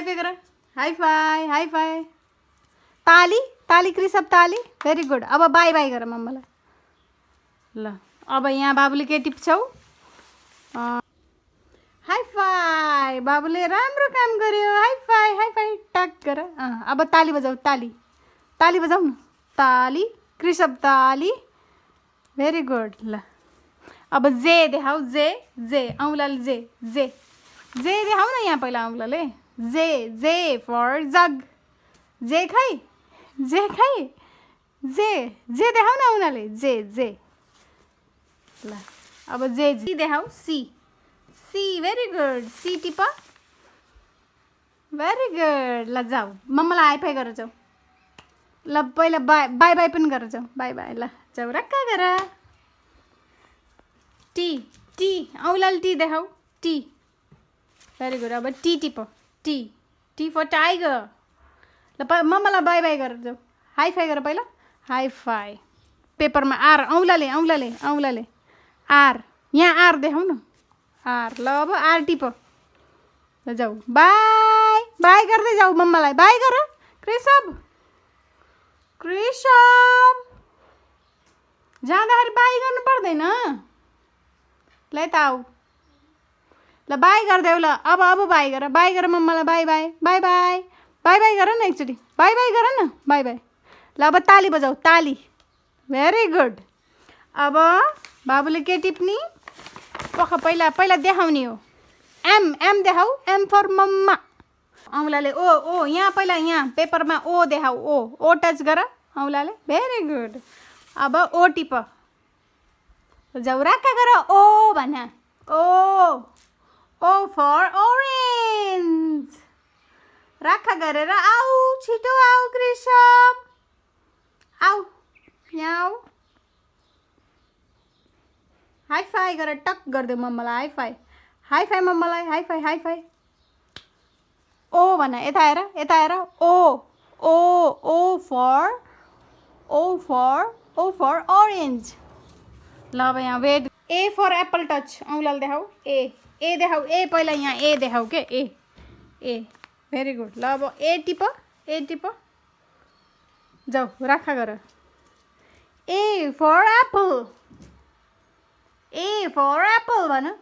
hi fi गर hi fi ताली ताली कृषभ ताली भेरी गुड अब बाई बाई गर मम्मालाई ल अब यहाँ बाबुले के टिप्छौ हाई फाई बाबुले राम्रो काम गर्यो हाई फाई टक गर अब ताली बजाऊ ताली ताली बजाऊ न ताली कृषभ ताली भेरी गुड ल अब जे देखाऊ जे जे औँलाले जे जे जे देखाऊ न यहाँ पहिला औँलाले जे जे फर जग जे खै जे देखाऊ न औँलाले जे जे ल अब जे जी देखाऊ C C very good C tip very good ल जाऊ मम्मालाई हाई फाई गरेर जाऊ ल पहिला बाई बाई बाई पनि गरेर जाऊ बाई बाई ल जाऊ रक्का गर टी टी औँलाले टी देखाऊ टी भेरी गुड अब T tip T T for tiger ल मम्मालाई बाई बाई गरेर जाऊ हाई फाई गर पहिला हाई फाई पेपरमा आर औँलाले औँलाले औँलाले आर यहाँ आर देखाऊ न आर ल अब आर टिप ल जाऊ बाई बाई गर्दै जाऊ मम्मालाई बाई गर कृषभ कृषभ जाँदाखेरि बाई गर्नु पर्दैन ल यता आऊ ल बाई गरिदेऊ ल अब बाई गर मम्मालाई bye bye bye bye bye bye गर न एकचोटि बाई बाई गर न बाई बाई ल अब ताली बजाऊ ताली भेरी गुड अब बाबुले के टिप्ने पख पहिला पहिला देखाउने हो एम एम देखाऊ एम फर मम्मा औँलाले ओ यहाँ पहिला यहाँ पेपरमा ओ देखाऊ ओ टच गर औँलाले भेरी गुड अब ओ टिप जाऊ राक्का गर ओ भन ओ फर ओरेन्ज राक्का गरेर आऊ छिटो आऊ कृषभ आऊ यहाँ आऊ हाई फाई गरेर टक गरिदेऊ मम्मालाई हाई फाई मम्मालाई हाई फाई ओ भन यता हेर ओ फर ओरेन्ज ल अब यहाँ wait A for apple touch औँलाले देखाऊ ए देखाऊ ए पहिला यहाँ ए देखाऊ के ए भेरी गुड ल अब ए टिप जाऊ राखा गर ए फर एप्पल भन